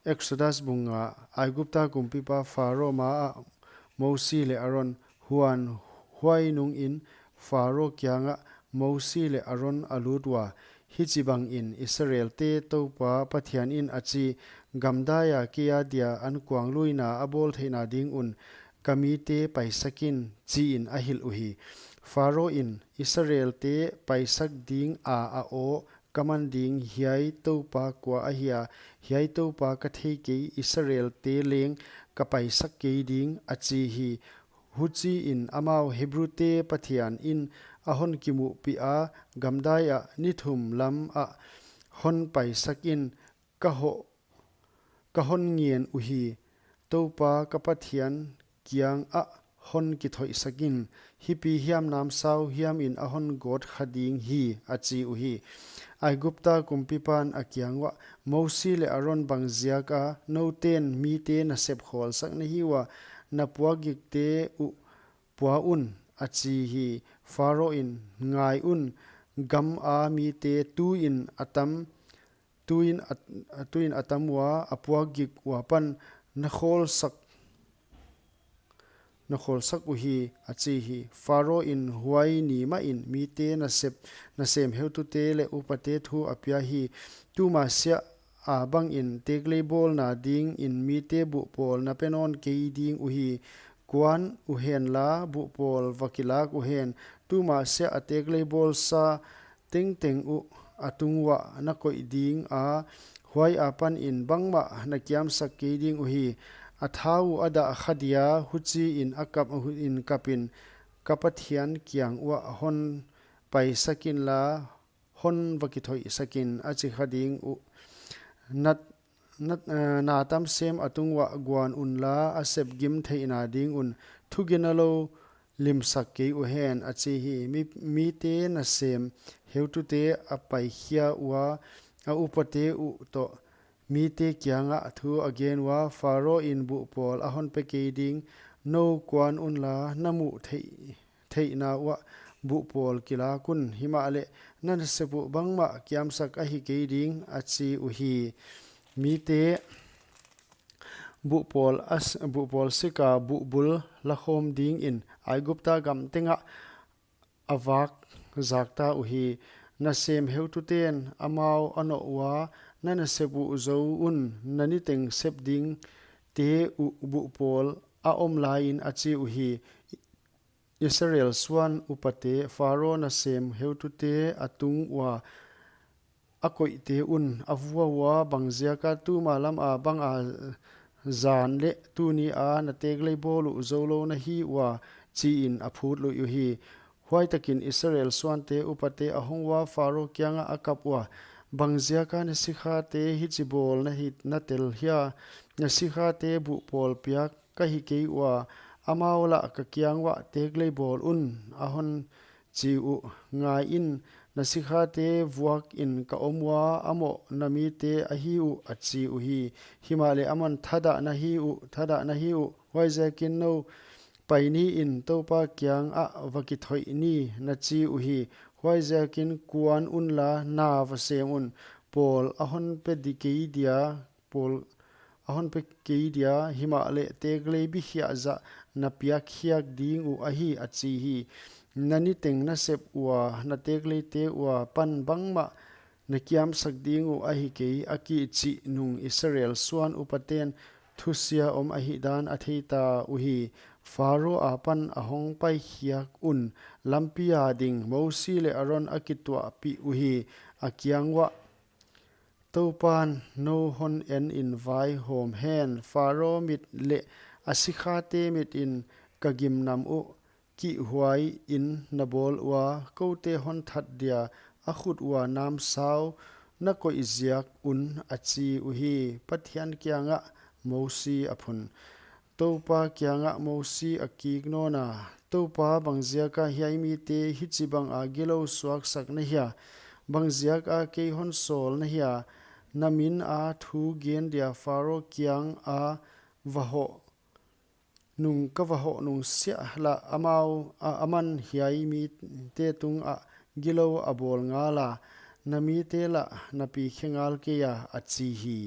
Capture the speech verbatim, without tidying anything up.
Exodus bung nga. Aigupta kumpipa Faro ma ah Mosi leh Aron. Huan, huai nungin Faro kiangah Mosi leh Aron a lut ua, hichibangin Israelte Toupa Pathianin a chi, Gamdai a kei adia ankuangluina a bawl theihna ding un ka mite paisak in, chiin a hilh uhi. Faro in, Israelte paisak ding a a aw ka man ding, hiai Toupa kua ahia? Hiai Toupa ka thei kei, Israelte leng ka paisak kei ding, a chi hi. Huchiin amau, Hebrute Pathianin a hon kimuhpih a, gamdai ah ni thum lam ah hon paisak in, ka hoh, ka hon ngen uhi. Toupa ka Pathian kiangah hon kithoihsak in, hipi hiam namsau hiamin a hon gawt kha ding hi, a chi uhi. Aigupta kumpipan a kiang uah, Mosi leh Aron, bangziaka nouten mite nasep khawlsak na hi ua, na puakgikte uh pua un, a chi hi. Faro in, Ngai un, gam a mite tuin a tam, tuin a, tuin a tam ua, a puakgik ua pan na khawlsak, na khawlsak uhi, a chi hi. Faro in huai ni mahin mite nasep, nasem heutute leh upate thu a pia hi. Tuma siah a bangin teklei bawlna dingin mite buhpawl na pe nawn kei ding uhi. Kuan uhenla, buhpawl va kilak uhen. Tuma siah a teklei bawlsa tengteng uh a tung uah na koih ding a, huai a panin bangmah na kiamsak kei ding uhi. A tha uh a dah kha dia, huchiin a kap, in kapin, ka Pathian kiang uah hon paisak inla, hon va kithoihsak in, a chi kha ding uh. Nat, nat, eh, na tam sem a tung uah guan unla, a sep gim theihna ding un thugin a lo limsak kei uhen, a chi hi. Mi, mite nasem heutute a paikhia ua, a upate uh toh mite kiangah thu a gen ua, Faro in buhpawl a hon pe kei ding, nou kuan unla, na muh theih, theihna uah buhpawl kilak un, himahleh na nasep uh bangmah kiamsak ahi kei ding, a chi uhi. Mite buhpawl a s-, buhpawl sika buhbul lakhawm dingin Aigupta gam tengah a vak zakta uhi. Nasem heututen amau a noh ua, na nasep uh zou un, na niteng sep dingte uh buhpawl a om laiin, a chi uhi. Israel suan upate, Faro nasem heutute a tung ua, a koihte un a vua ua, bangziaka tuma lama banga zan leh tuni a na teklei bawl uh zoulou na hi ua, chiin a phut luih uhi. Huaitakin Israel suante upate a hong ua, Faro kiangah a kap ua, bangziaka na sikhate hichi bawl na hi, na tel hia? Na sikhate buhpawl piak ka hi kei ua, amau lah ka kiang uah teklei bawl un, a hon chi uh. Ngaiin, na sikhate vuakin ka om ua, a moh na mite ahi uh, a chi uhi. Himahleh aman, thadah na hi uh, thadah na hi uh, huaiziakin nou pai niin Toupa kiangah va kithoih ni, na chi uhi. Huaiziakin kuan unla, na va sem un, pawl a hon pe di kei dia, pawl a hon pe kei dia, himahleh teklei bikhiah zah na piak khiak ding uh ahi, a chi hi. Na niteng na sep ua, na tekleite ua pan bangmah na kiamsak ding uh ahi kei, a kichih nung Israel suan upaten thusia om ahihdan a theita uhi. Faro apan a hong paikhiak un, lampi a ding Mosi leh Aron a kituahpih uhi. A kiang uah, Toupan nou hon enin vaihawm hen, Faro mit leh a sikhate mitin ka gimnam uh kihhuaiin na bawl ua, koute hon that dia a khut ua namsau na koih ziak un, a chi uhi. Pathian kiangah Mosi a phun. Toupa kiangah Mosi a kik nawna, Toupa, bangziaka hiai mite hichibanga gilou suaksak na hia? Bangziaka kei hon sawl na hia? Na mina thu gen dia Faro kianga va hoh nung, ka va hoh nung siah lah amau, a, aman hiai mite tungah gilou a bawl ngala, na mite lah na pi khe ngal keia, a chi hi.